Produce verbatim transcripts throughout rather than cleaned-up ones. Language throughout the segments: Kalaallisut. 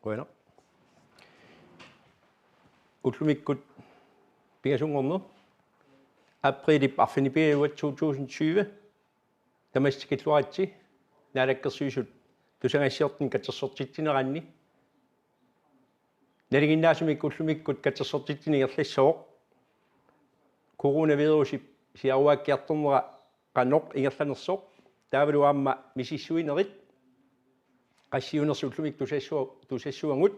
Qujanaq. Ullumikkut pingasunngorneq aprilip arfineq-pingajuat to tusind tyve. Tamassi tikilluaritsi Naalakkersuisut tusagassiortunit katersortitsineranni. Nalinginnaasumik ullumikkut katersortitsineq ingerlassooq. Coronavirusip siaruaakkiartornera qanoq ingerlanersoq. Taavalu aamma misissuinerit qassiunersut ullumikkut tusassua-, tusassuagut.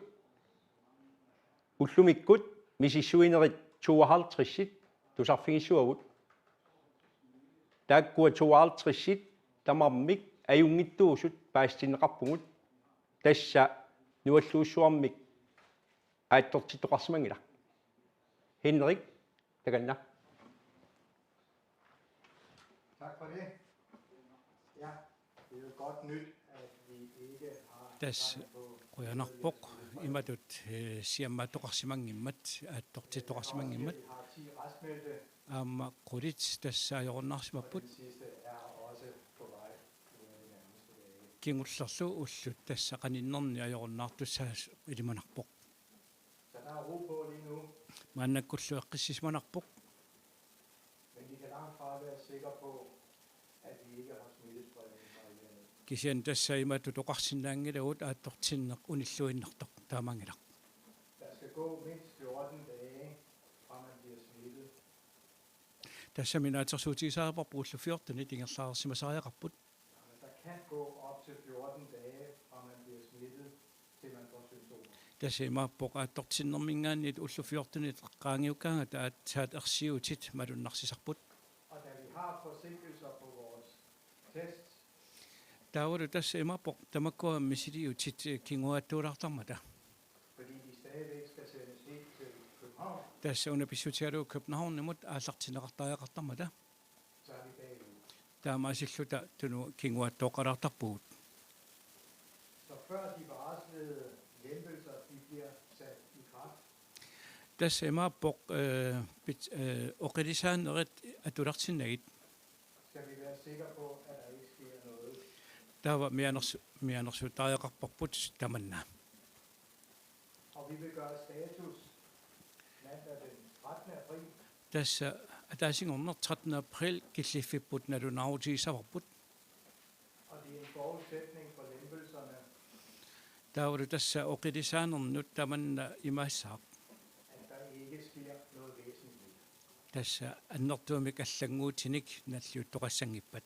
Ullumikkut misissuinerit tooghalvtredsit tusarfigissavagut. Taakkua tooghalvtredsit tamarmik ajunngitsuusut paasitinneqarpugut. Tassa nualluussuarmik aattortittoqarsimanngilaq. Henrik, takanna. Tak for det. Ja, det er jo godt nyt, at vi ikke har Tassa tegn på qujanarpoq yderligere smitte. Imatut, eh, siammaattoqarsimanngimmat, aattortittoqarsimanngimmat. Vi har ti raskmeldte, Aamma qulit tassa og ajorunnaarsimapput. Den sidste er også på vej inden for de nærmeste dage. Kingullerlu ullut tassa qaninnerni ajorunnaartussaasut ilimanarpoq. Så der er ro på lige nu. Maannakkullu eqqissisimanarpoq. Men vi kan langt fra være sikre på, at vi ikke har smittespredning fra hjemmet. Kisianni tassa imatut oqarsinnaanngilagut aattortinneq unilluinnartoq, taamaanngilaq. Der skal gå mindst fjorten dage, fra man bliver smittet. Tassami naatsorsuutigisariaqarparput ullut fjortenit ingerlareersimasariaqarput. Der kan gå op til fjorten dage, fra man bliver smittet, til man får symptomer. Tassa imaappoq aattortinnermiingaanniit ullut fjortenit qaangiukkaangata aatsaat ersiutit malunnarsisarput. Og da vi har forsinkelser på vores test, Taavalu tassa imaappoq tamakkua misiliutit, eh, kinguaattuulaartarmata. Fordi de stadigvæk skal sendes helt til København. Tassa una pissutigalugu Københavnimut aallartinneqartariaqartarmata. Så er vi bagud. Taamaasilluta tunu kinguaattooqqalaartarpugut. Så før de varslede lempelser, de bliver sat i kraft, Tassa imaappoq, eh, pit-, eh, oqilisaanerit atulersinnagit. Skal vi være sikre på, at der ikke sker noget. Taava mianersu-, mianersuuttariaqarparput tamanna. Og vi vil gøre status mandag den trettende april. Tassa ataasinngorneq trettende april killiffipput nalunaarutigissavavut. Og det er en forudsætning for lempelserne, Taavalu tassa oqilisaanernut tamanna imaassaaq. At der ikke sker noget væsentligt. Tassa annertuumik allannguutinik nalliuttoqassanngippat.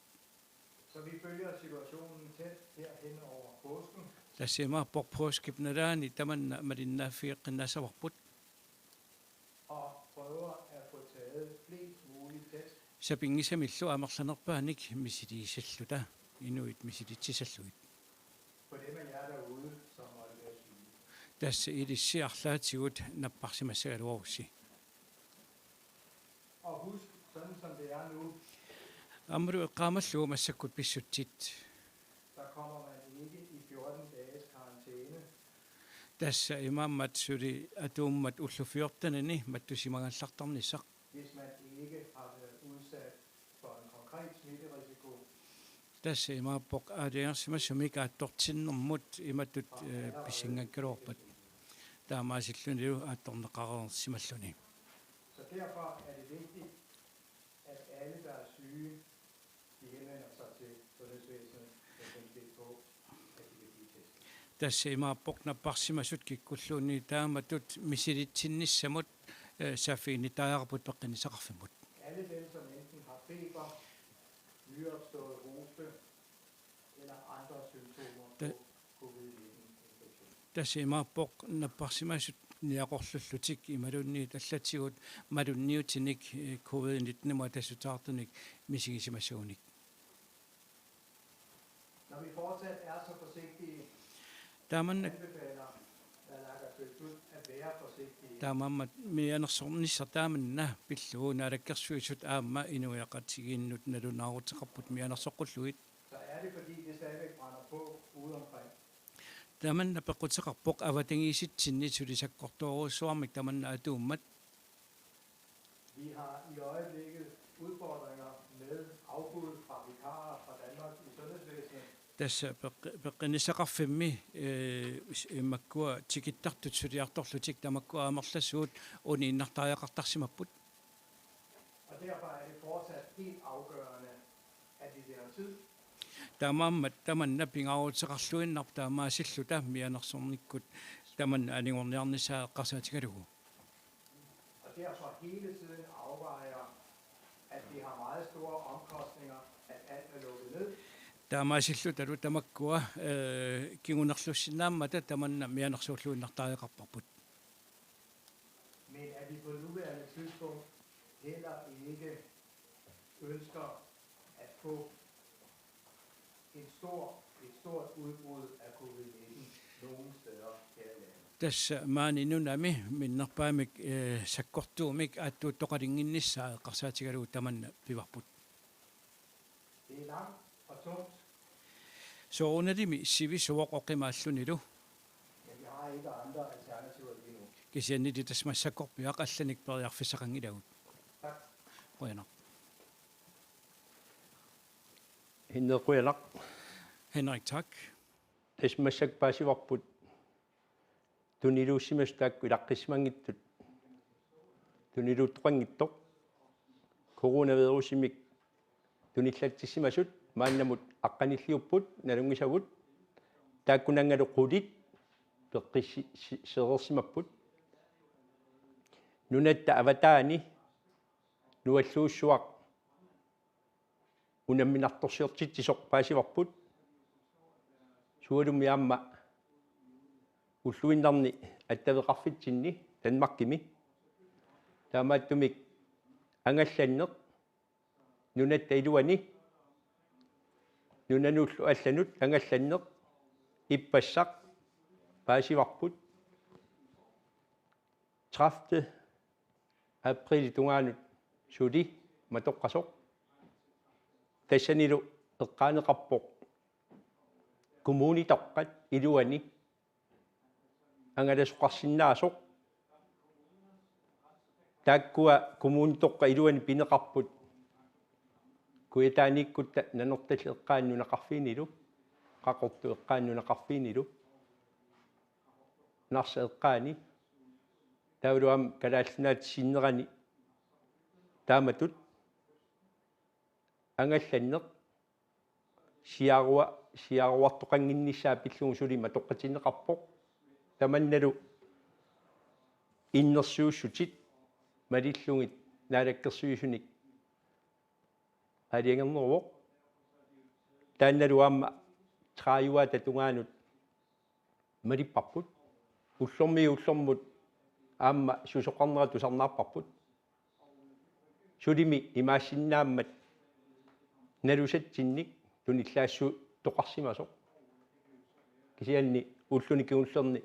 Så vi følger situationen tæt her hen over påsken. Tassa imaappoq påskip nalaani tamanna malinnaaffigeqqinnaassavarput. Og prøver at få taget flest mulige test. Sapinngisamillu amerlanerpaanik misiliisalluta, inuit misilitsisallugit. På dem af jer derude, som måtte være syge. Tassa ilissi arlaatigut napparsimassagaluarussi. Og husk, sådan som det er nu, Aammalu eqqaamallugu massakkut pissutsit. Der kommer man ikke i fjorten dages karantæne. Tassa imaammat suli atuummat ullut fjortenini mattusimagallartarnissaq. Hvis man ikke har været udsat for en konkret smitterisiko. Tassa imaappoq aalajangersimasumik aattortinnermut imatut, eh, pissinngakkaluarpat. Taamaasillunilu aattorneqareersimalluni. Så derfor er det vigtigt, at alle, der er syge, de henvender sig til sundhedsvæsenet med henblik på, at de kan blive testet. Tassa imaappoq napparsimasut kikkulluunniit taamatut misilitsinnissamut, eh, saaffiginnittariaqarput peqqinnissaqarfimmut. Alle dem, som enten har feber, nyopstået hoste eller andre symptomer på Ta- covid nitten infektion. Tassa imaappoq napparsimasut niaqorlullutik imaluunniit allatigut malunniutinik, eh, covid nittenimut atassutaartunik misigisimasagunik. Når vi fortsat er så forsigtige, Taamanna, anbefaler naalakkersuisut at være forsigtige. Taamaammat mianersornissaq taamanna pillugu naalakkersuisut aamma inuiaqatigiinnut nalunaaruteqarput mianersoqqullugit. Så er det, fordi det stadigvæk brænder på ude omkring. Tamanna peqquteqarpoq avatangiisitsinni suli sakkortoorujussuarmik tamanna atuummat. Vi har i øjeblikket udfordringer med afbud fra vikarer fra Danmark i sundhedsvæsenet. Tassa peqqi-, peqqinnissaqarfimmi, eh, s-, makkua tikittartut suliartorlutik tamakkua amerlasuut uniinnartariaqartarsimapput. Og derfor er det fortsat helt afgørende, at vi vinder tid. Taamaammat tamanna pingaaruteqarluinnarpoq taamaasilluta mianersornikkut tamanna anigorniarnissaa eqqarsaatigalugu. Og derfor hele tiden afvejer, at det har meget store omkostninger, at alt er lukket ned. Taamaasilluta tamakkua, eh, kingunerlussinnaammata tamanna mianersuulluinnartariaqarparput. Men at vi på nuværende tidspunkt heller ikke ønsker at få en stor, et stort udbrud af covid nitten nogen steder her i landet. Tassa maani nunami minnerpaamik, eh, sakkortuumik aattuuttoqalinnginnissaa eqqarsaatigalugu tamanna pivarput. Det er langt og tungt. Soorunalimi sivisuvoq oqimaallunilu. Men vi har ikke andre alternativer lige nu. Kisiannili tassa massakkorpiaq allanik periarfissaqanngilagut. Tak. Qujanaq. Henrik, qujanaq. Henrik, tak. Tassa massakkut paasivarput tuniluussimasut taakku ilaqqissimanngitsut tuniluuttoqanngitsoq. Coronavirusimik tunillatsissimasut maannamut aqqanilliupput, nalunngisavut. Taakkunanngalu qulit peqqissi-, si-, sereersimapput. Nunatta avataani nualluussuaq unamminartorsiortitsisoq paasivarput. Sualummik aamma ulluinnarni attaveqarfitsinni Danmarkimi. Taamaattumik angallanneq nunatta iluani, nunanullu allanut angallanneq ippassaq paasivarput. Tredivte aprili tungaanut suli matoqqasoq. Tassanilu eqqaaneqarpoq kommunitoqqat iluani angalasoqarsinnaasoq. Taakkua kommunitoqqat iluani pineqarput Kujataaniikkutta Nanortallip eqqaani nunaqarfiinilu, Qaqortup eqqaani nunaqarfiinilu, Narsap eqqaani, taavalu aamma Kalaallit Nunaata sinnerani taamatut angallanneq siarua-, siaruartoqannginnissaa pillugu suli matoqqatinneqarpoq. Tamannalu innersuussutit malillugit naalakkersuisunik aalajangerneruvoq. Taannalu aamma tredive tungaanut malipparput. Ullormiit ullormut aamma susoqarnera tusarnaarparput. Sulimi imaassinnaammat nalusatsinnik tunillaassutoqarsimasoq. Kisianni ulluni kingullerni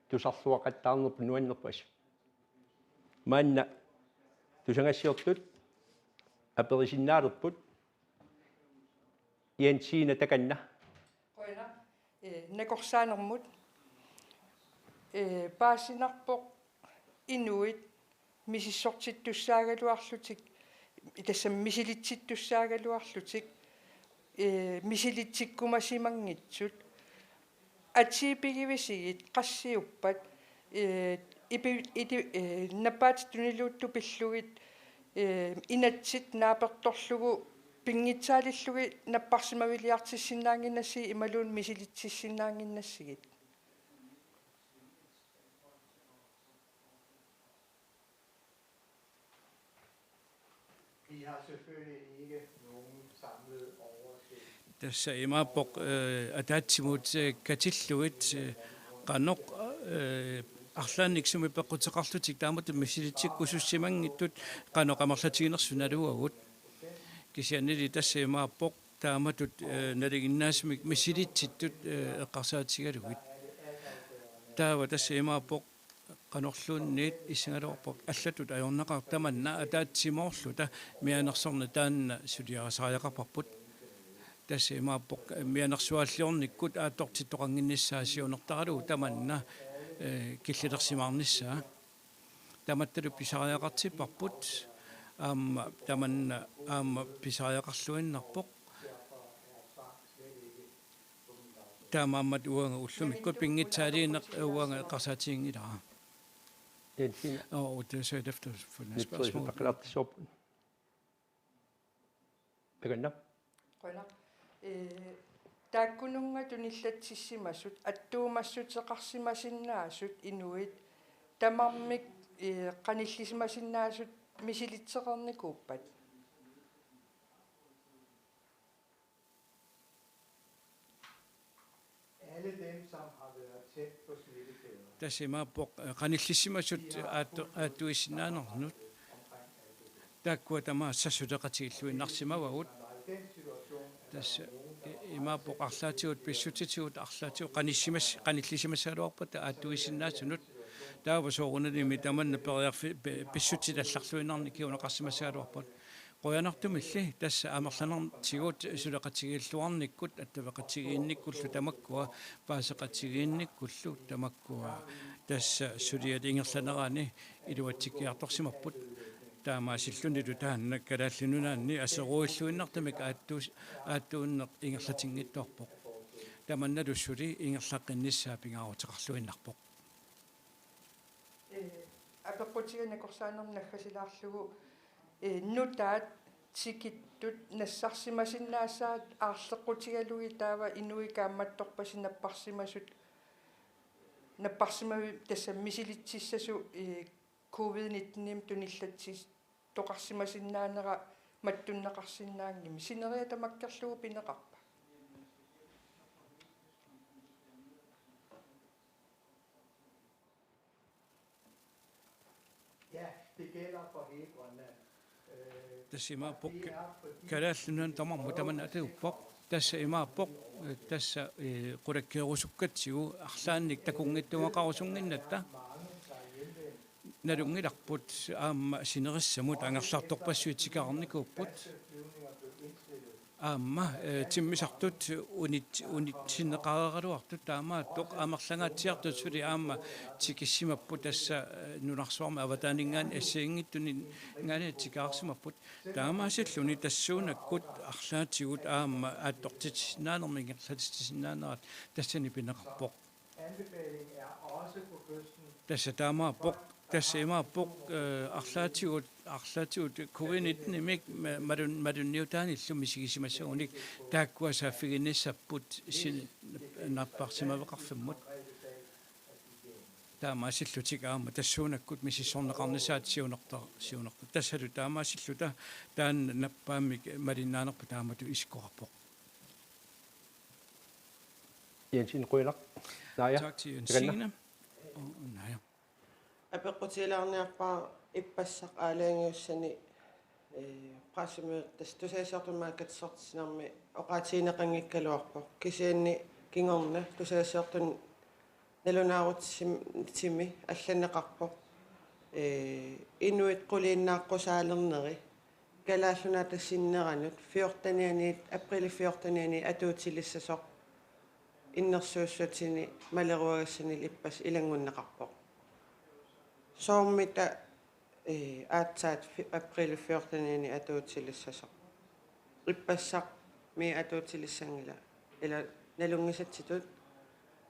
tusarluaqattaarnerput nuannerpoq assut. Maanna tusagassiortut aperisinnaalerput. Jensina takanna. Qujanaq, eh, nakorsaanermut, eh, paasinarpoq inuit misissortittussaagaluarlutik, tassami misilitsittussaagaluarlutik, eh, misilitsikkumasimanngitsut. Atii pigivisigit qassiuppat, eh, ipi-, iti-, eh, nappaatit tuniluuttut pillugit, eh, inatsit naapertorlugu pinngitsaalillugit napparsimaviliartissinnaannginnassigit imaluunniit misilitsissinnaannginnassigit? Vi har selvfølgelig ikke nogen samlet oversigt. Tassa imaappoq, eh, ataatsimut, eh, katillugit, eh, qanoq, eh, arlaannik sumi peqquteqarlutik taamatut misilitsikkusussimanngitsut qanoq amerlatiginersut naluagut. Kisiannili tassa imaappoq taamatut, eh, nalinginnaasumik misilitsittut, eh, eqqarsaatigalugit. Taava tassa imaappoq qanorluunniit issigaluarpoq allatut ajornaqaaq tamanna ataatsimoorluta mianersorneq taanna suliarisariaqarparput. Tassa imaappoq mianersuaalliornikkut aattortittoqannginnissaa siunertaralugu tamanna, eh, killilersimaarnissaa. Tamattalu pisariaqartipparput aamma tamanna aamma pisariaqarluinnarpoq. Taamaammat uanga ullumikkut pinngitsaaliineq uanga eqqarsaatiginngilara. Jensina. Oo, det er så et efterfølgende spørgsmål. Nitsuisutaqqilaartissuarput. Takanna. Qujanaq. Ee, taakkununnga tunillatsissimasut, attuumassuteqarsimasinnaasut inuit, tamarmik, ee, qanillisimasinnaasut misilitseqarnikuuppat? Alle dem, som har været tæt på smittekæderne. Tassa imaappoq, eh, qanillisimasut aattu-, aattuisinnaanernut. Taakkua tamaasa suleqatigilluinnarsimavagut. Tassa i-, imaappoq arlaatigut pissutitigut arlaatigut qanissimas-, qanillisimasagaluarpata aattuisinnaasunut. Taava soorunalimi tamanna periarfi-, pi-, pissutitallarluinnarnik kinguneqarsimasagaluarpat. Qujanartumilli tassa amerlanertigut suleqatigiilluarnikkut attaveqatigiinnikkullu tamakkua paaseqatigiinnikkullu tamakkua tassa suliat ingerlanerani iluatsikkiartorsimapput. Taamaasillunilu taanna Kalaallit Nunaanni aseruilluinnartumik aattuus-, aattuunneq ingerlatinngitsoorpoq. Tamannalu suli ingerlaqqinnissaa pingaaruteqarluinnarpoq. Ee, apeqqutiga nakorsaanermi naggasilaarlugu, ee, nutaat tikittut nassarsimasinnaassaat aarleqqutigalugit taava inuit kaammattorpasi napparsimasut, napparsimavit tassa misilitsissasut, ee, covid nitten-imik tunillatsis-, toqarsimasinnaanera mattunneqarsinnaanngimmat. Sineriak tamakkerlugu pineqarpa? Ja, det gælder for hele Grønland. Øh, Tassa imaappoq og det er fordi Kalaallit Nunaanni tamarmut tamanna atuuppoq. Tassa imaappoq, eh, tassa, eh, qulakkeerusukkatsigu arlaannik takunngitsooraqarusunnginnatta. Nalunngilarput aamma sinerissamut angerlartorpassuit tikereernikuupput. Aamma, eh, timmisartut unit-, unitsinneqareeraluartut taamaattoq amerlangaatsiartut suli aamma tikissimapput tassa, eh, nunarsuarmi avataaninngaanniit assigiinngitsuninngaanniit tikereersimapput. Taamaasilluni tassuunakkut arlaatigut aamma aattortitsisinnaanermik ingerlatitsisinnaanerat tassani pineqarpoq. Tassa taamaappoq, tassa imaappoq, eh, arlaatigut, arlaatigut covid nitten-imik ma-, malun-, malunniutaanillu misigisimasagunik taakkua saaffiginnissapput sin-, napparsimaveqarfimmut. Taamaasillutik aamma tassuunakkut misissorneqarnissaat siunerta-, siunerta-. Tassalu taamaasilluta taanna nappaammik malinnaanerput taamatut isikkoqarpoq. Jensen, qujanaq. Naja. Tak til Jensine. Takanna. Og Naja. Apeqqutigilaarniarpara ippassaq aalajangiussani, eh, pressemøde tassa tusagassiortunut aamma katersortitsinermi oqaatigineqanngikkaluarpoq. Kisianni kingorna tusagassiortunut nalunaarutimi allanneqarpoq. Eh, inuit quliinnaaqqusaalerneri Kalaallit Nunaata sinneranut fjortenianiit, aprili fjortenianiit atuutilissasoq innersuussutini maleruagassanili ippassaq ilanngunneqarpoq. Soormita, eh, aatsaat fi-, aprili fjortenianiit atuutilissasoq. Ippassaq mii atuutilissanngilaq. Ila nalunngisatsitut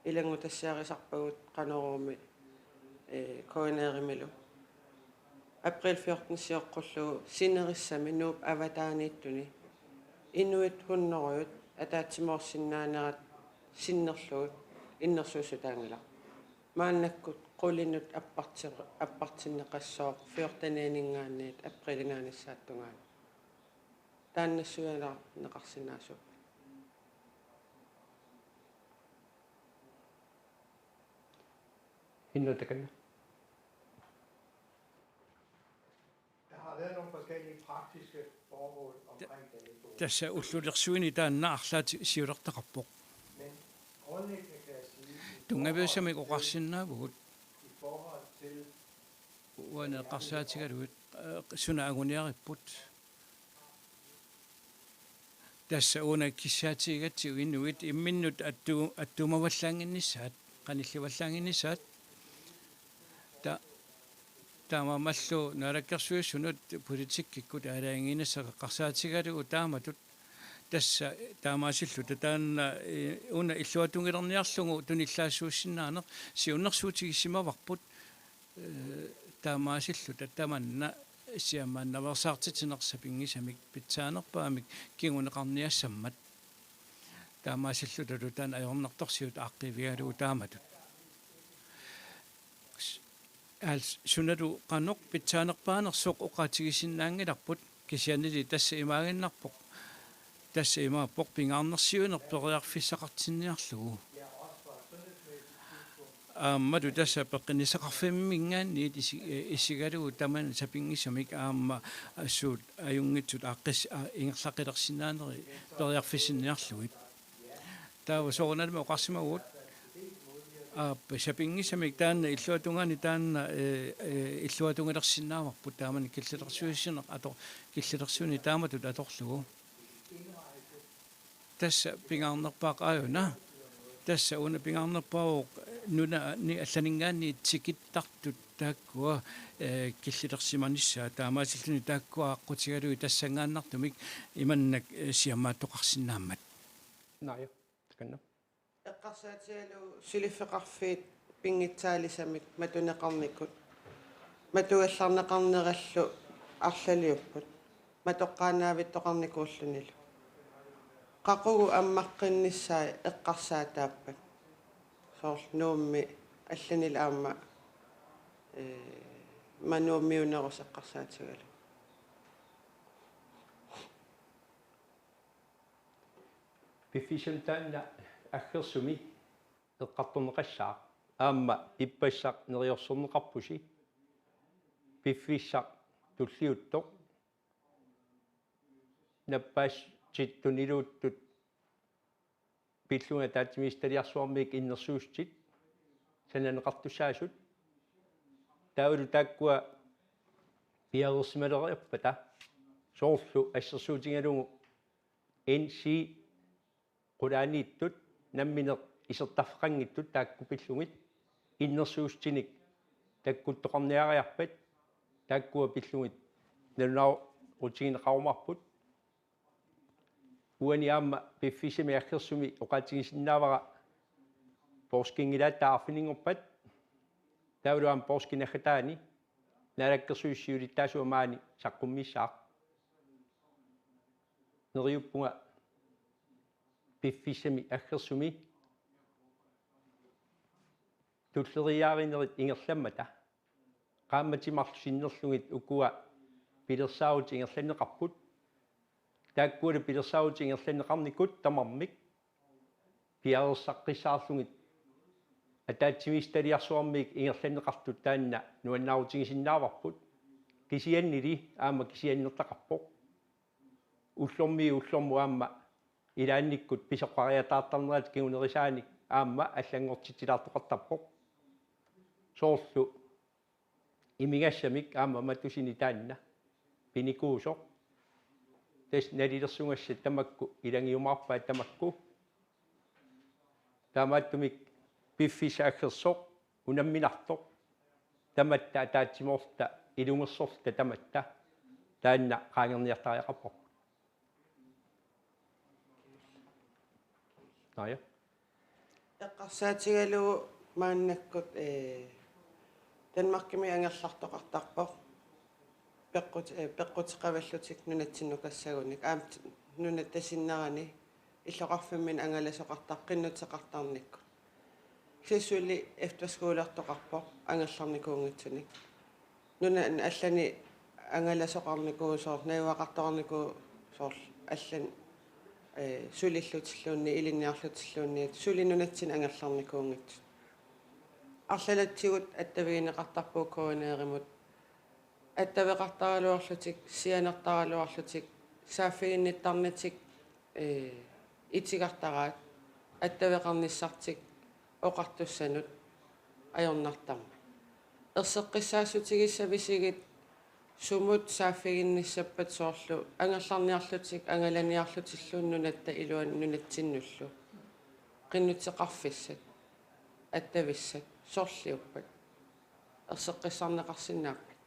ilanngutassiarisarpagut Qanoruumi, eh, K N R-imilu. April fjorten sioqqullugu sinerissami Nuup avataaniittuni inuit hunnorujut ataatsimoorsinnaanerat sinnerlugu innersuussutaanngilaq. Maannakkut qulinut apparti-, appartinneqassooq fjortenianinngaanniit aprilingaanissaatungaanut. Taanna nassuiaalaarneqarsinnaasuupput. Innuttakanna. Der har været nogle forskellige praktiske formål omkring datoen. Tassa ullulersuini taanna arlaat siulertaqarpoq. Men grundlæggende kan jeg sige, i Tunngaviussamik forhold til, oqarsinnaavugut. I forhold til, uani eqqarsaatigalugit, eh, suna anguniaripput. Tassa una kissaatigigatsigu inuit imminnut attu-, attuumavallaannginnissaat, qanillivallaannginnissaat. Ta-, taamaammallu naalakkersuisunut politikkikkut aalajangiinissaq eqqarsaatigalugu taamatut Tassa taamaasilluta taanna, eh, una illuatungiliorniarlugu tunillaassuussinnaaneq siunnersuutigisimavarput, eh, taamaasilluta tamanna siammaannaveersaartitsineq sapinngisamik pitsaanerpaamik kinguneqarniassammat. Taamaasillutalu taanna ajornartorsiut aaqqiivigalugu taamatut. Aal sunalu qanoq pitsaanerpaanersoq oqaatigisinnaanngilarput, kisiannili tassa imaaginnarpoq. Tassa imaappoq pingaarnersiuineq periarfissaqartinniarlugu. Aammalu tassa peqqinnissaqarfimminngaanniit isi-, eh, isigalugu tamanna sapinngisamik aamma assut ajunngitsut aaqqis-, aa, ingerlaqqilersinnaaneri periarfissinniarlugit. Taava soorunalimi oqarsimavugut. Aap, sapinngisamik taanna illuatungaani taanna, eh, eh, illuatungilersinnaavarput taamani killilersuisineq ato-, killilersuineq taamatut atorlugu. Tassa pingaarnerpaaq aajuna. Tassa una pingaarnerpaavoq nunani allaninngaanniit tikittartut taakkua, eh, killilersimanissaat taamaasilluni taakkua aqqutigalugit tassanngaannartumik imannak, eh, siammaattoqarsinnaammat. Naaja, takanna. Eqqarsaatigalugu suliffeqarfiit pinngitsaalisamik matuneqarnikut, matugallarneqarnerallu arlaliupput, matoqqaannaavittoqarnikuullunilu. Qaqugu ammaqqinnissaat eqqarsaataappat. Soorlu Nuummi allanili aamma, eh, ma Nuummiunerus eqqarsaatigalugu. Piffissami taanna aggersumi eqqartorneqassaaq. Aamma ippassaq neriorsorneqarpusi. Piffissaq tulliuttoq. Nappaassitut tuniluuttut pillugit ataatsimiititaliarsuarmiit innersuussutit sananeqartussaasut. Taavalu taakkua piareersimaleriarpata soorlu assersuutigalugu N C qulaaniittut nammineq isertarfeqanngitsut taakku pillugit innersuussutinik takkuttoqarniariarpat taakkua pillugit nalunaarutigineqarumaarput. Uani aamma piffissami aggersumi oqaatigisinnaavara poorskinngilaat taarfininngorpat taavalu aamma poorskit naggataani Naalakkersuisut siulittaasuat maani saqqummissaaq. Neriuppunga piffissami aggersumi tulleriiaarinerit ingerlammata qaammatit marluk sinnerlugit ukua pilersaarutit ingerlanneqarput. Taakkualu pilersaarutit ingerlanneqarnikut tamarmik piareersaqqissaarlugit ataatsimiititaliarsuarmiit ingerlanneqartut taanna nuannaarutigisinnaavarput. Kisiannili aamma kisiannertaqarpoq. Ullormiit ullormut aamma ilaannikkut pisoqariataartarnerat kingunerisaanik aamma allanngortitsilaartoqartarpoq. Soorlu imigassamik aamma matusini taanna pinikuusoq. Tassa nalilersugassat tamakku ilagiumaarpaat tamakku. Taamaattumik piffissaq aggersoq unamminartoq tamatta ataatsimoorluta ilungersorluta tamatta taanna qaangerniartariaqarparput. Naaja. Eqqarsaatigalugu maannakkut, eh, Danmarkimi angerlartoqartarpoq. Peqqut-, eh, peqquteqavallutik nunatsinnukassagunik. Aamma nunatta sinnerani illoqarfimminni angalasoqartar-, qinnuteqartarnikkut. Kisianni suli efterskolertoqarpoq angerlarnikuunngitsunik. Nunani allani angalasoqarnikuusoq, najugaqartoqarnikuusoq allan, eh, sulillutilluunniit, ilinniarlutilluunniit, suli nunatsinni angerlarnikuunngitsut. Arlalatsigut attavigineqartarpugut K N R-imut. Attaveqartaraluarlutik, sianertaraluarlutik, saaffiginnittarnitik, eh, itigartaraat, attaveqarnissartik oqartussanut ajornartarmat. Erseqqissaassutigissavisigit sumut saaffiginnissappat soorlu angerlarniarlutik, angalaniarlutilluunniit nunatta iluani nunatsinnullu. Qinnuteqarfissat, attavissat, sorliuppat. Erseqqissarneqarsinnaappat.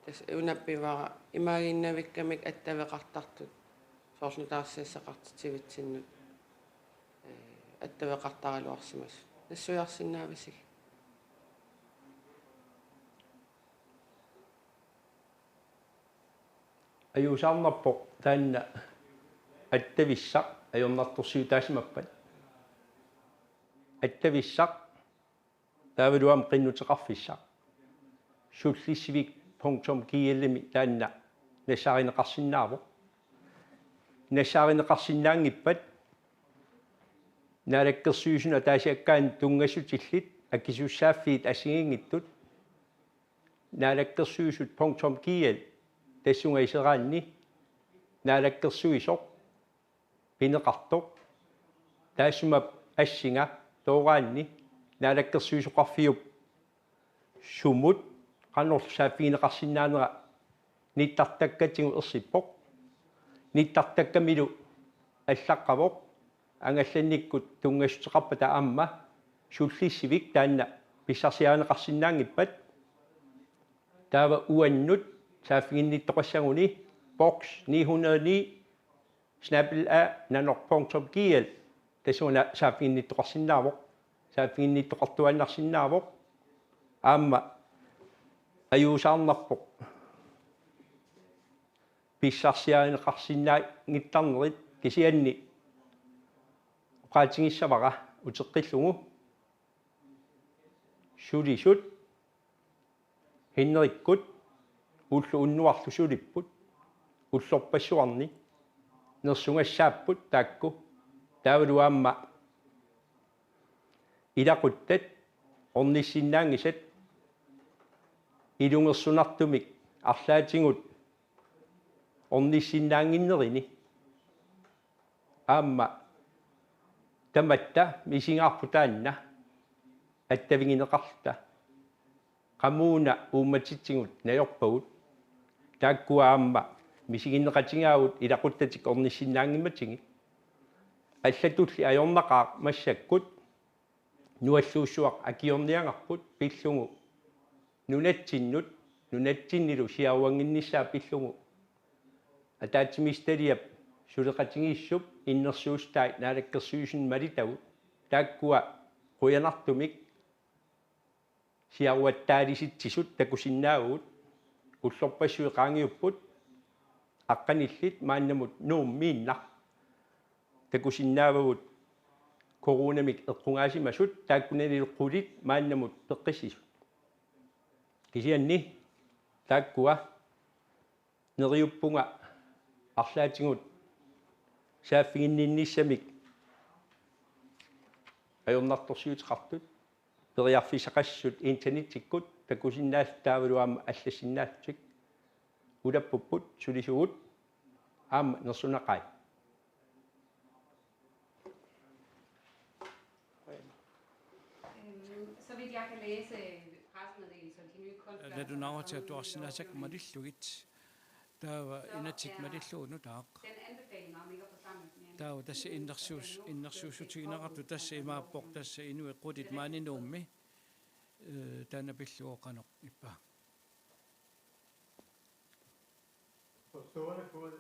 Tassa una pivara imaaginnavikkamik attaveqartartut. soorlu taarsiassaqartitsivitsinnut, ee, attaveqartaraluarsimasut. Nassuiarsinnaavisigit? Ajuusaarnarpoq taanna attavissaq ajornartorsiutaasimappat. Attavissaq taavalu aamma qinnuteqarfissaq sullissivik punktum G L-imi taanna nassaarineqarsinnaavoq. Nassaarineqarsinnaanngippat Naalakkersuisunut ataasiakkaanut tunngassutillit akisussaaffiit assigiinngitsut naalakkersuisut punktum G L, tassunga iseraanni naalakkersuisoq pineqartoq, taassuma assinga tooraanni naalakkersuisoqarfiup sumut qanorlu saaffigineqarsinnaanera nittartakkatigut ersippoq. Nittartakkamilu allaqqavoq, angallannikkut tunngassuteqarpata aamma sullissivik taanna pissarsiarineqarsinnaanngippat. Taava uannut saaffiginnittoqassaguni box ni hundrede ni snabel-a nanoq punktum G L, tassuuna saaffiginnittoqarsinnaavoq, saaffiginnittoqartuaannarsinnaavoq, aamma ajuusaarnarpoq pissarsiarineqarsinnaanngittarnerit. Kisianni oqaatigissavara uteqqillugu sulisut Hinerikkut ulloq unnuarlu sulipput, ullorpassuarni nersugassaapput taakku, taavalu aamma ilaquttat ornissinnaanngisat ilungersunartumik arlaatigut ornissinnaannginnerini. Aamma tamatta misigaarput taanna attavigineqarluta. Qamuuna uummatitsigut najorpagut. Taakkua aamma misiginneqatigaavut ilaquttatik ornissinnaanngimmatigit. Allatulli ajornaqaaq massakkut nualluussuaq akiorniagarput pillugu nunatsinnut, nunatsinnilu siaruannginnissaa pillugu ataatsimiititaliap suleqatigiissup innersuussutaat naalakkersuisuni malitagut, taakkua qujanartumik siaruattaalisitsisut takusinnaavugut. Ullorpassuit qaangiupput, aqqanillit maannamut Nuummiinnaq takusinnaavagut coronamik eqqugaasimasut, taakkunanilu qulit maannamut peqqissisut. Kisianni taakkua neriuppunga arlaatigut saaffiginninnissamik ajornartorsiuteqartut, periarfissaqassasut internettikkut takusinnaallutik taavalu aamma allassinnaallutik. Ulappupput, sulisugut, aamma nersunaqaat. Øhm, så vidt jeg kan læse pressemeddelelsen, de nye kunstværker, der er kommet i Nalunaarutiga atuarsinnaasakka malillugit. Taava inatsit malillugu nutaaq. Den anbefaling om ikke at forsamles mere end Taava tassa innersuus-, innersuussutigineqartoq tassa imaappoq, tassa inuit qulit maani Nuummi, øh, taanna pillugu qanoq ippa. På stående fod, øh,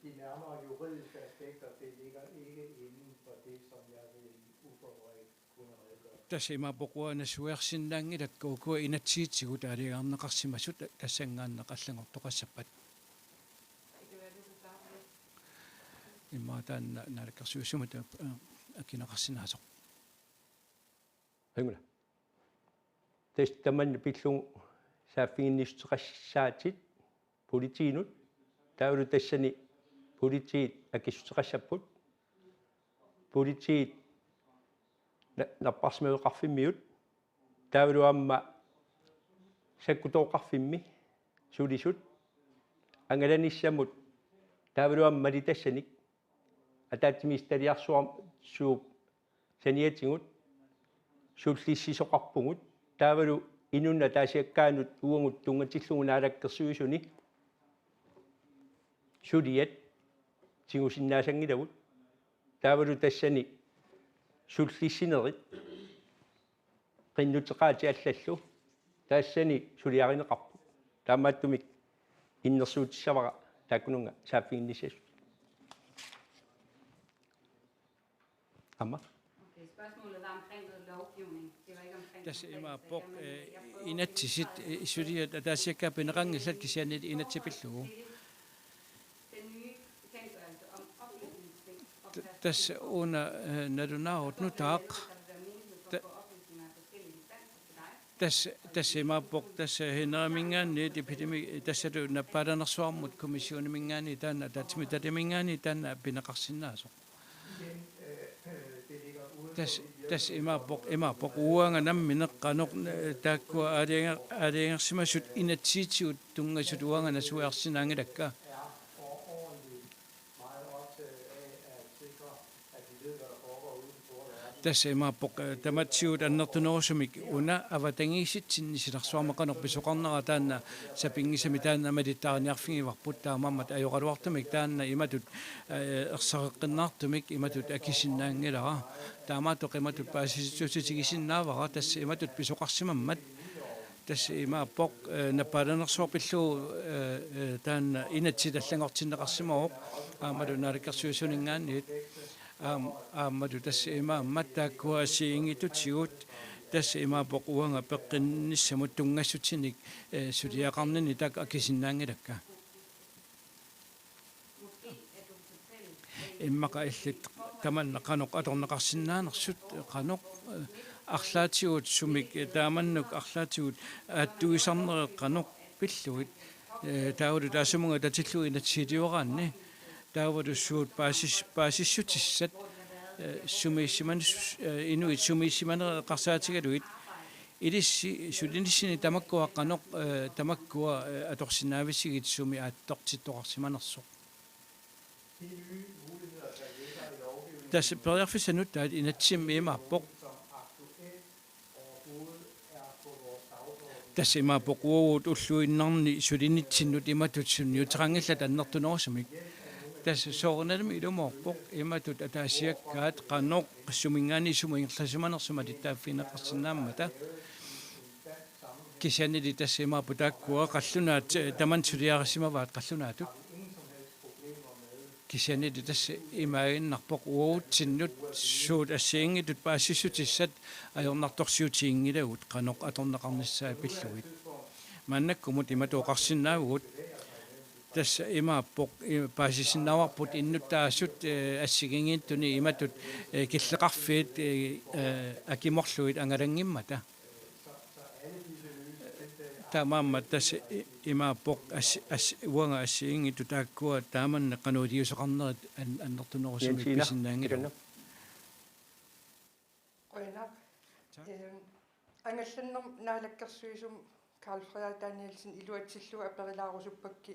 de nærmere juridiske aspekter, det ligger ikke inden for det, som jeg vil uforberedt kunne redegøre. Tassa imaappoq uanga nassuiarsinnaanngilakka ukua inatsisitigut aalajangerneqarsimasut tassanngaannaq allanngortoqassappat. Immaqa taanna naalakkersuisumut, øh, akineqarsinnaasoq. Angula. Tassa tamanna pillugu saaffiginnissuteqassaatit politiinut, taavalu tassani politiit akissuteqassapput, politiit na-, napparsimaveqarfimmiut, taavalu aamma sakkutooqarfimmi sulisut angalanissamut, taavalu aamma malitassanik ataatsimiititaliarsuarsuup saniatigut sullissisoqarpugut, taavalu inunnut ataasiakkaanut uagut tunngatillugu naalakkersuisuni suliat tigusinnaasanngilagut, taavalu tassani sullissinerit qinnuteqaatit allallu taassani suliarineqarput. Taamaattumik innersuutissavara taakkununnga saaffiginnissasut. Aamma. Tassa imaappoq, eh, inatsisit, eh, suliat ataasiakkaat pineqanngillat kisianni inatsit pillugu. Tassa una, eh, nalunaarut nutaaq. Tassa, tassa imaappoq, tassa Henrimingaanniit epidemi-, tassalu nappaalanersuarmut kommissioniminngaanniit taanna, ataatsimiititalimingaanniit taanna pineqarsinnaasoq. Tassa, tassa imaappoq, imaappoq uanga nammineq qanoq, eh, taakkua aalajanger-, aalajangersimasut inatsisitigut tunngasut uanga nassuiarsinnaanngilakka. Tassa imaappoq, eh, tamatigut annertunerusumik una avatangiisitsinni silarsuarmi qanoq pisoqarnera taanna sapinngisamik taanna malittaarniarfigivarput, taamaammat ajoraluartumik taanna imatut, eh, ersareqqinnaartumik imatut akisinnaanngilara. Taamaattoq imatut paasissutigisinnaavat tassa imatut pisoqarsimammat. Tassa imaappoq, eh, nappaalanersuaq pillugu, eh, eh, taanna inatsit allanngortinneqarsimavoq aammalu Naalakkersuisuninngaanniit. Aam-, aammalu tassa imaammat taakkua assigiinngitsutigut tassa imaappoq uanga peqqinnissamut tunngassutinik, eh, suliaqarninni taakku akisinnaanngilakka. Immaqa illit tamanna qanoq atorneqarsinnaanersut, qanoq, eh, arlaatigut sumik, eh, taamannuk arlaatigut aattuisarnerit qanoq pillugit, eh, taavalu taassumunnga atatillugu inatsisiliuaraanni, taavalu suut paasis-, paasissutissat, eh, sumiissimanis-, eh, inuit sumiissimaneqarsaatigalugit, ilissi sulinissini tamakkua qanoq, eh, tamakkua, eh, atorsinnaavisigit sumi aattortittoqarsimanersoq. Tassa periarfissaq nutaat inatsimmi imaappoq. Tassa imaappoq uagut ulluinnarni sulinitsinnut imatut sunniuteqanngillat annertunerusumik. Tassa soorunalimi ilumoorpoq imatut ataasiakkaat qanoq suminngaanniit sumut ingerlasimanersut malittaaffigineqarsinnaammata. Kisiannili tassa imaappoq taakkua qallunaat, eh, tamanna suliarissimavaat qallunaatut. Kisiannili tassa imaaginnarpoq uagutsinnut suut assigiinngitsut paasissutissat ajornartorsiutiginngilagut qanoq atorneqarnissaat pillugit. Maannakkumut imatut oqarsinnaavugut. Tassa imaappoq, eh, paasisinnaavarput innuttaasut, eh, assigiinngitsuni imatut, eh, killeqarfiit, eh, eh, akimorlugit angalanngimmata. Taamaammat tassa i-, imaappoq as-, as-, uanga assigiinngitsut taakkua taamanna qanoq iliuuseqarnerit an-, annertunerusumik Jensina, pisinnaanngilagut. Takanna. Qujanaq. Tak. Ehm, angallannermut naalakkersuisumut Karl Frederik Danielsen iluatsillugu aperilaarusuppakka,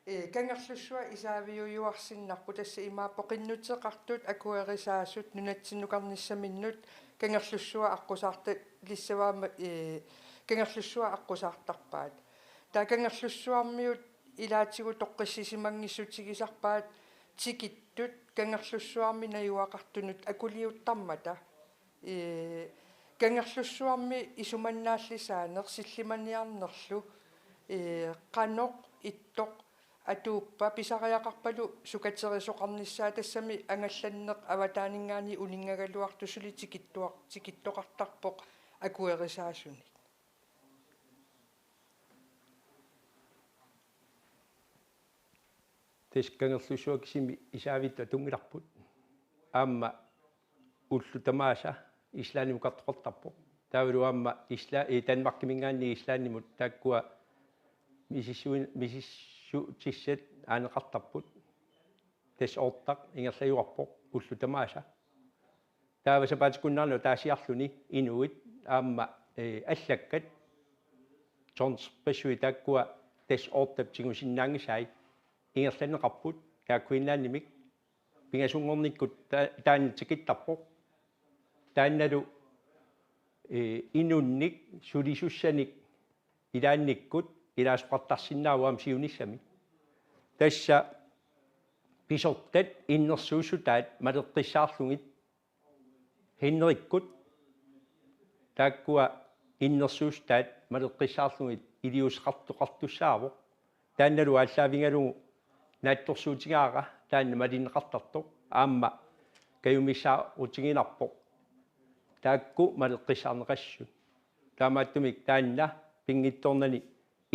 eh, Kangerlussuaq isaaviujuarsinnarpoq, tassa imaappoq qinnuteqartut akuerisaasut nunatsinnukarnissaminnut Kangerlussuaq aqqusaartalissavaat, eh, Kangerlussuaq aqqusaartarpaat. Taava Kangerlussuarmiut ilaatigut toqqissisimanngissutigisarpaat tikittut Kangerlussuarmi najugaqartunut akuliuttarmata. Ee, Kangerlussuarmi isumannaallisaaneq sillimaniarnerlu, ee, qanoq ittoq atuuppa pisariaqarpalu sukaterisoqarnissaa, tassami angallanneq avataaninngaanniit uninngagaluartoq suli tikittuar-, tikittoqartarpoq akuerisaasunik. Tassa Kangerlussuaq kisimi isaavittut atunngilarput. Aamma ullut tamaasa Islandimukartoqartarpoq. Taavalu aamma Isla-, eh, Danmarkiminngaanniit Islandimut taakkua misissuin-, misissutissat aaneqartarput. Tassa oortaq ingerlajuarpoq ullut tamaasa. Taava sapaatip-akunnera ataasiarluni inuit aamma, eh, allakkat tonserpassuit taakkua tassa oortap tigusinnaanngisai ingerlanneqarput Air Greenlandimik. Pingasunngornikkut ta-, taanna tikittarpoq. Taannalu, eh, inunnik sulisussanik ilaannikkut ilaasoqartarsinnaavoq aamma siunissami. Tassa pisortat innersuussutaat maleqqissaarlugit Henrikkut taakkua innersuussutaat maleqqissaarlugit iliuuseqartoqartussaavoq. Taannalu aallaavigalugu naatsorsuutigaara taanna malinneqartartoq. Aamma kajumissaarutiginarpoq. Taakku maleqqissaarneqassasut. Taamaattumik taanna pinngitsoornani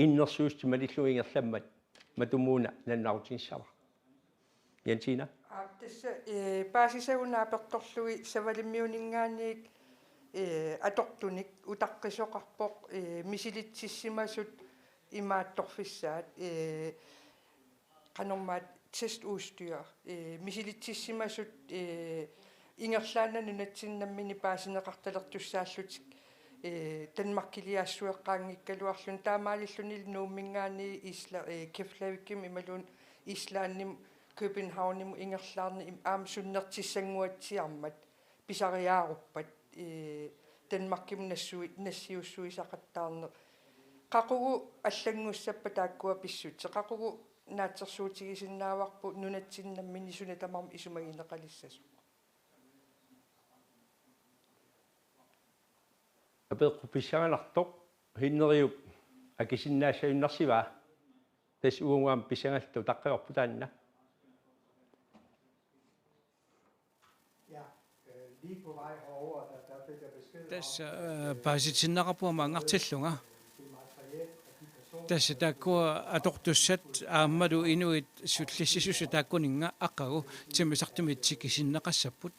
innersuussutit malillugu ingerlammat matumuuna nalunaarutigissavara. Jensina? Aap, tassa, eh, paasisagut naapertorlugit Savalimmiuninngaanniit, eh, atortunik utaqqisoqarpoq, eh, misilitsissimasut imaattorfissaat, eh, qanormaat testudstyr, eh, misilitsissimasut, eh, ingerlaannaq nunatsinni nammineq paasineqartalertussaallutik, eh, Danmarkiliaassueqqaanngikkaluarluni taamaalilluni Nuumminngaanniit Isla-, eh, Keflavikimi imaluunniit Islandimi Københavnimi ingerlaarneq im-, aamma sunnertissannguatsiarmat pisariaaruppat, eh, Danmarkimut nassui-, nassiussuisaqattaarneq. Qaqugu allanngussappat taakkua pissutsit? Qaqugu naatsorsuutigisinnaavarput nunatsinni nammineq suna tamarmi isumagineqalissasoq? Apeqqup pissanganartoq, Hinneriup akisinnaassagunnarsivaa. Tassa uagut aamma pissangalluta utaqqivarput taanna. Ja, øh, lige på vej herover, der, der fik jeg besked om, Tassa, øh, paasitinneqarpunga maanngartillunga. Det materiel og de personer, Tassa taakkua atortussat aammalu inuit sullissisut taakkuninnga aqagu timmisartumik tikisinneqassapput.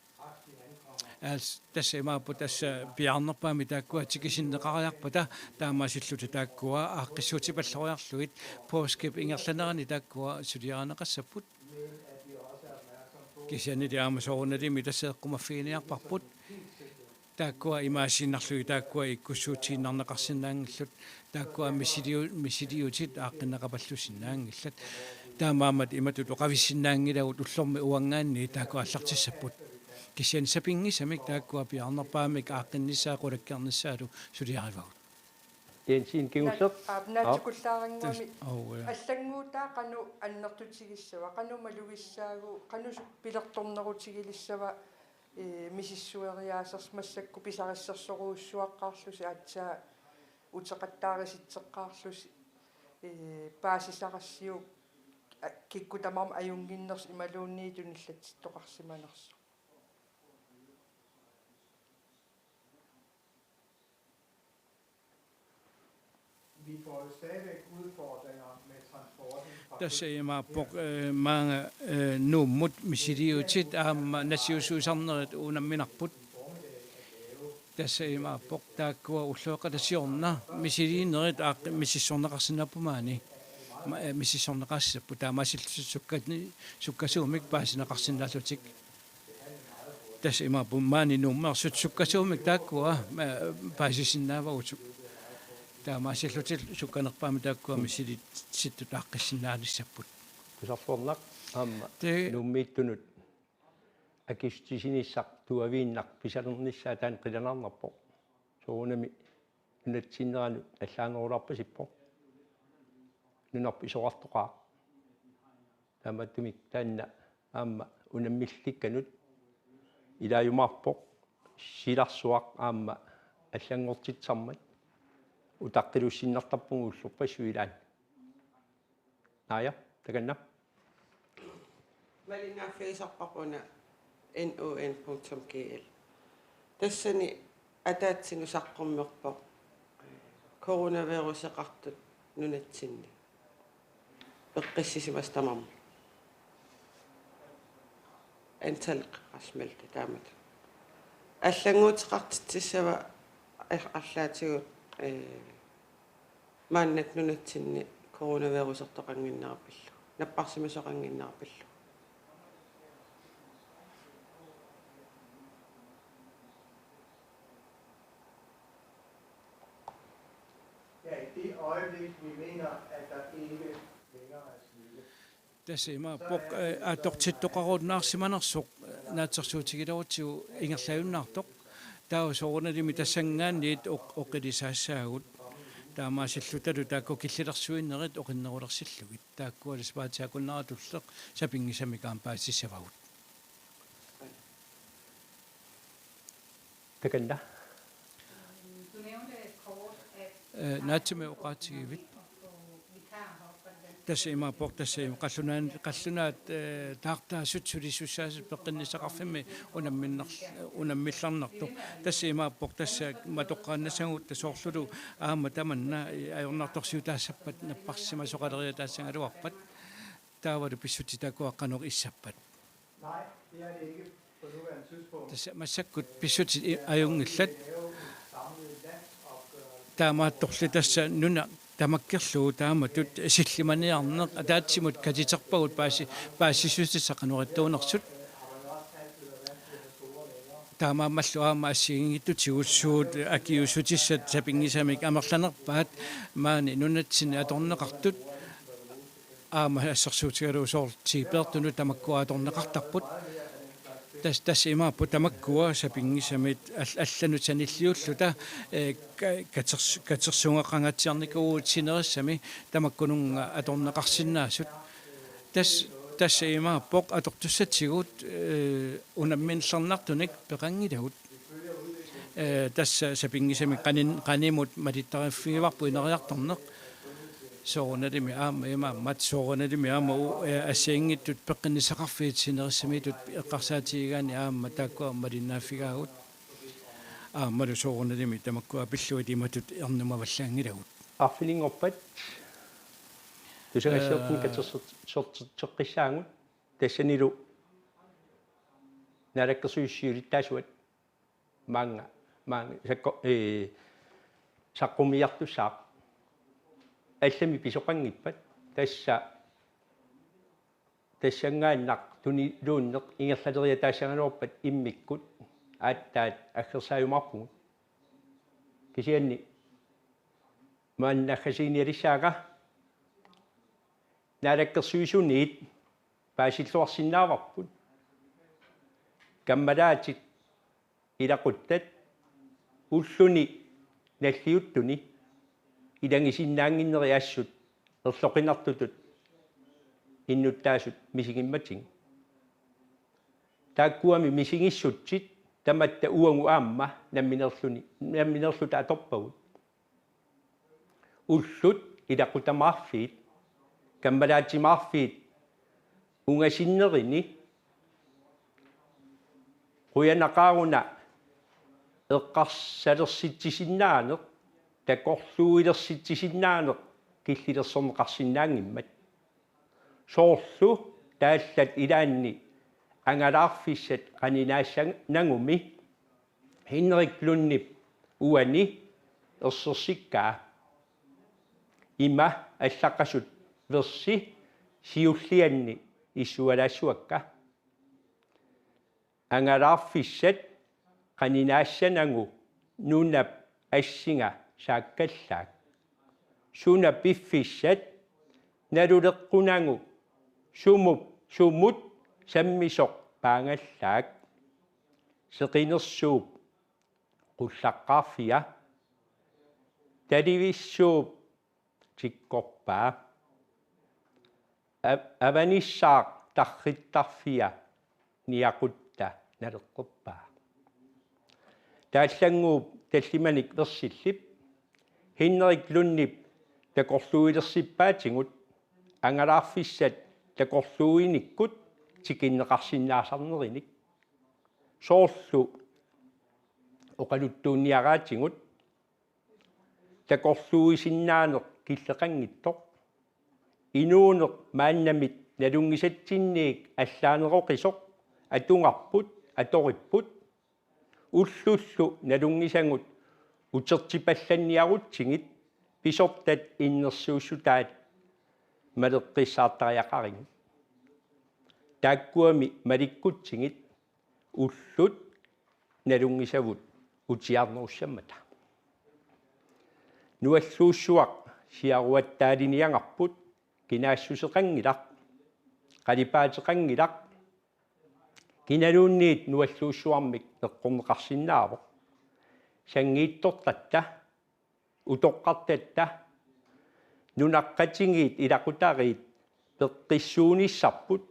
Aas, tassa imaappoq tassa piaarnerpaamik taakkua tikisinneqariarpata taamaasilluta taakkua aaqqissuutipalloriarlugit påskep ingerlanerani taakkua suliarineqassapput. Kisiannili aamma soorunalimi tassa eqqumaffiginiarparput. Taakkua imaasiinnarlugit taakkua ikkussuutiinnarneqarsinnaanngillat. Taakkua misiliu-, misiliutit aaqqinneqapallussinnaanngillat. Taamaammat imatut oqavissinnaanngilagut ullormi uanngaanniit taakku aallartissapput. Kisianni sapinngisamik taakkua piaarnerpaamik aaqqinnissaa qulakkeernissaalu suliarivagut. Jensen kingulleq. Naat-, aap, naatsukullaarannguamik. Tus-, au, ja. Allannguutaa qanoq annertutigissava, qanoq malugissaagut, qanoq su-, pilertornerutigilissava, ee, misissueriaasersoq massakkut pisarissersorujussuaqqaarlusi aatsaat uteqattaarisitseqqaarlusi, ee, paasisarassiuk, a-, kikkut tamarmik ajunnginnersoq imaluunniit tunillatsittoqarsimanersoq. Vi får jo stadigvæk udfordringer med transporten fra Tassa imaappoq, eh, maanga, eh, Nuummut misiliutit aamma nassiussuisarnerit unamminarput. Tassa imaappoq taakkua ulloqeqqata siorna misiliinerit aaqqi-, misissorneqarsinnaapput maani. Ma-, eh, misissorneqassapput taamaasillutik sukkat-, sukkasuumik paasineqarsinnaallutik. Tassa imaappoq maani Nuummeersut sukkasuumik taakkua, ma-, paasisinnaavagut. Taamaasillutik sukkanerpaamik taakkua misilitsittut aaqqissinnaalissapput. Tusarluarnaq aamma Te- Nuummiittunut akissutissinissaq tuaviinnaq pisalernissaa taanna qilanaarnarpoq. Soorunami nunatsinneranut allaanerulaarpasippoq. Nunarput isorartoqaaq. Taamaattumik taanna aamma unammillikkanut ilaajumaarpoq silarsuaq aamma allanngortitsisarmat utaqqilussinnartarpugut ullorpassuit ilaanni. Naaja, takanna. Malinnaaffigisarparput una N O N punktum G L. Tassani ataatsimut saqqummerpoq coronaviruseqartut nunatsinni peqqissisimasut tamarmik. Antal qasmelte taamatut. Allannguuteqartitsissava ar-, arlaatigut, eh, maannakkut nunatsinni coronavirusertoqannginnera pillugu, napparsimasoqannginnera pillugu. Ja, i det øjeblik, vi mener, at der ikke længere er smitte, Tassa imaappoq, eh, atortittoqarunnaarsimanersoq, eh, naatsorsuutigilerutsigu ingerlajunnaartoq. Taava soorunalimi tassanngaanniit oq-, oqilisaassaagut. Taamaasillutalu taakku killilersuinerit oqinnerulersillugit. Taakkualu sapaatip akunneratulli sapinngisamik aamma paasissavagut. Takanna. Du nævnte kort, at Eh, Naatsumik oqaatigivit. Vikarer heroppe, hvordan Tassa imaappoq tassa ima qallunaat, qallunaat, eh, taartaasut sulisussaasut peqqinnissaqarfimmi unamminnar-, unammillarnartoq. Tassa imaappoq tassa matoqqaannassagut tassa soorlulu aamma tamanna, eh, ajornartorsiutaassappat napparsimasoqaleriataassagaluarpat. Taavalu pissutsit taakkua qanoq issappat. Tassa massakkut pissutsit i-, ajunngillat. Taamaattorli tassa nuna tamakkerlugu taamatut sillimaniarneq ataatsimut katiterpagut paasi-, paasissutissat qanoq ittuunersut. Taamaammallu aamma assigiinngitsutigut suut akiuussutissat sapinngisamik amerlanerpaat maani nunatsinni atorneqartut. Aamma assersuutigalugu soorlu Tiipeertunut tamakkua atorneqartarput. Tas-, tassa imaappoq tamakkua sapinngisamit al-, allanut sanilliulluta, eh, ka-, katers-, katersugaqangaatsiarnikuuvugut sinerissami tamakkununnga atorneqarsinnaasut. Tas-, tassa imaappoq atortussatigut, eh, unammillernartunik peqanngilagut. Eh, tassa sapinngisamik qanin-, qanimut malittariffigivarput ineriartorneq. Soorunalimi aamma imaammat, soorunalimi aamma u-, eh, assigiinngitsut peqqinnissaqarfiit sinerissamiittut eqqarsaatigigaanni aamma taakkua aamma malinnaaffigaagut. Aammalu soorunalimi tamakkua pillugit imatut ernumavallaanngilagut. Arfininngorpat tusagassiortunut, eh, katerser-, sorteqqissaagut tassanilu Naalakkersuisut siulittaasuat maanga, maanga sakko-, ee, saqqummiartussaaq. Allamik pisoqanngippat tassa tassanngaannaq tuniluunneq ingerlaleriataassagaluarpat immikkut aatsaat aggersaajumaarpugut. Kisianni maanna naggasiinialissaanga Naalakkersuisuniit paasilluarsinnaavarput. Kammalaatit ilaquttat ulluni nalliuttuni ilagisinnaannginnerit assut erloqinartutut innuttaasut misigimmatigik. Taakkuami misigissutsit tamatta uagut aamma nammineerluni, nammineerluta atorpagut. Ullut ilaqutamaarfiit, kammalaatimaarfiit ungasinnerini qujanaqaaruna eqqarsalersitsisinnaaneq, takorluuilersitsisinnaaneq killilersorneqarsinnaanngimmat. Soorlu taallat ilaanni angalaarfissat qaninaassanagumi Henrik Lundip uani ersersikkaa. Ima allaqqasut versi siullianni issualaassavakka. Angalaarfissat qaninaassanagu nunap assinga saakkallaak. Suna piffissat naluleqqunagu sumup, sumut sammisoq paangallaak. Seqinersuup qullaqqaarfia, talivissuup tikkorpaa, a-, avanissaaq tarrittarfia niaqutta naleqqerpaa. Taallannguup tallimanik versillip Henrik Lundip takorluuilersippaatigut angalaarfissat takorluuinikkut tikinneqarsinnaasarnerinik. Soorlu oqaluttuunniaraatigut takorluuisinnaaneq killeqanngitsoq. Inuuneq maannamit nalunngisatsinniik allaaneroqisoq atugarput, atoripput. Ullullu nalunngisagut utertipallanniarutsigit pisortat innersuussutaat maleqqissaartariaqarigit. Taakkuami malikkutsigit ullut nalunngisavut utiarnerussammata. Nualluussuaq siaruattaaliniagarput kinaassuseqanngilaq, qalipaateqanngilaq, kinaluunniit nualluussuarmik eqqorneqarsinnaavoq. Sanngiitsortatta, utoqqartatta, nunaqqatigiit ilaqutariit peqqissuunissarput,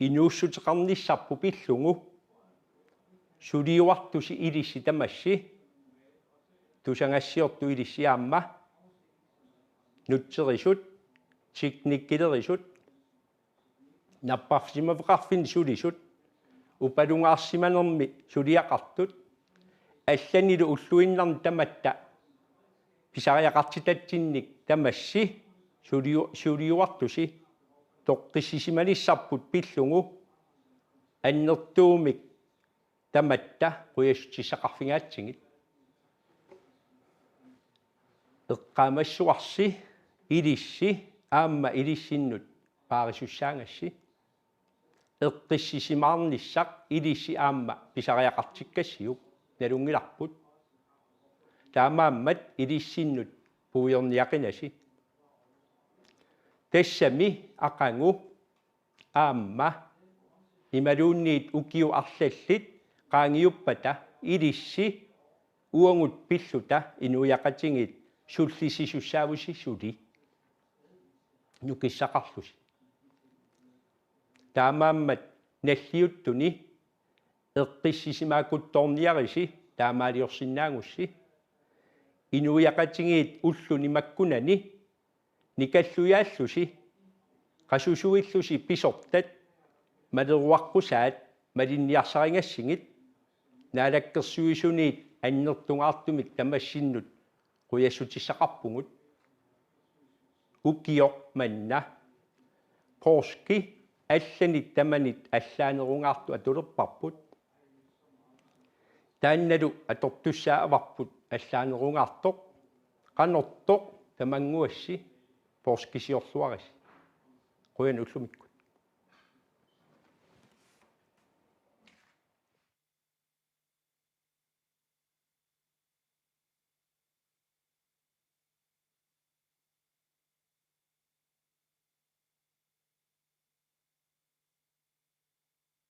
inuussuteqarnissarput pillugu, suliuartusi ilissi tamassi, tusagassiortut ilissi aamma, nutserisut, teknikkilerisut, napparsimaveqarfinni sulisut, upalungaarsimanermi suliaqartut, allanilu ulluinnarni tamatta pisariaqartitatsinnik tamassi suliu-, suliuartusi toqqissisimanissarput pillugu annertuumik tamatta qujassutissaqarfigaatsigit. Eqqaamassuarsi ilissi aamma ilissinnut paarisussaagassi. Eqqissisimaarnissaq ilissi aamma pisariaqartikkassiuk nalunngilarput. Taamaammat ilissinnut puiorniaqinasi. Tassami aqagu aamma imaluunniit ukiut arlallit qaangiuppata ilissi uagut pilluta inuiaqatigiit sullissisussaavusi suli nukissaqarlusi. Taamaammat nalliuttuni eqqissisimaakkuttoorniarisi taamaaliorsinnaagussi. Inuiaqatigiit ulluni makkunani nikallujaallusi, qasusuillusi pisortat, maleruaqqusaat malinniarsarigassigit, naalakkersuisuniit annertungaartumik tamassinnut qujassutissaqarpugut. Ukioq manna poorski allanit tamanit allaanerungaartoq atulerparput. Taannalu atortussaat avarput allaanerungaartoq, qanortoq tamannguassi poorskisiorluarisi. Qujan ullumi